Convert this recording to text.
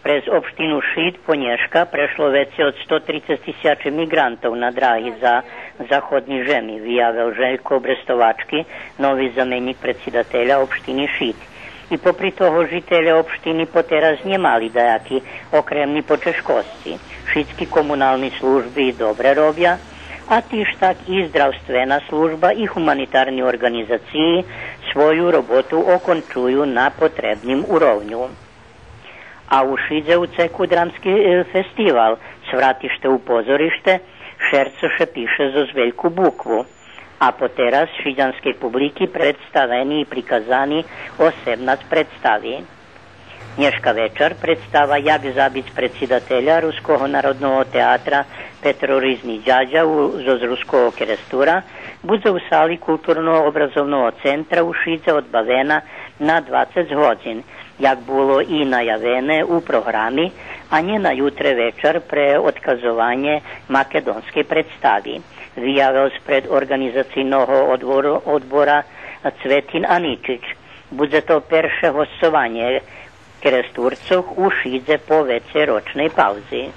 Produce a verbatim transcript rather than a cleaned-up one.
През општину Шид по нєшка прешло вецей од сто трицец тисячи миґрантох на драги за заходни жеми, виявел Желько Брестовачки, нови заменїк предсидателя општини Шид. И попри того, жителє општини потераз нє мали даяки окремни почежкосци. Шицки комунални служби добре робя, а тиж так и здравствена служба и гуманитарни орґанизациї свою роботу окончую на потребним уровню. А у Шидзе у цеку драмски, е, фестивал Свратиште у позориште, Шерцо ше пише зоз вельку букву. А потераз шидянскей публики представени и приказани осемнац представи. Нєшка вечар представа Як забиц предсидателя Руского народного театра Петро Ризни Дядя у, зоз Руского Керестура будзе у сали Културно-образовного центра у Шидзе одбавена на двацец годзин, як було и наявене у програми, а нє на ютре вечар пре одказованє македонскей представи, виявел спред орґанизацийного одбору, одбора Цветин Аничич. Будзе то перше госцованє Керестурцох у Шидзе по вецейрочней паузи.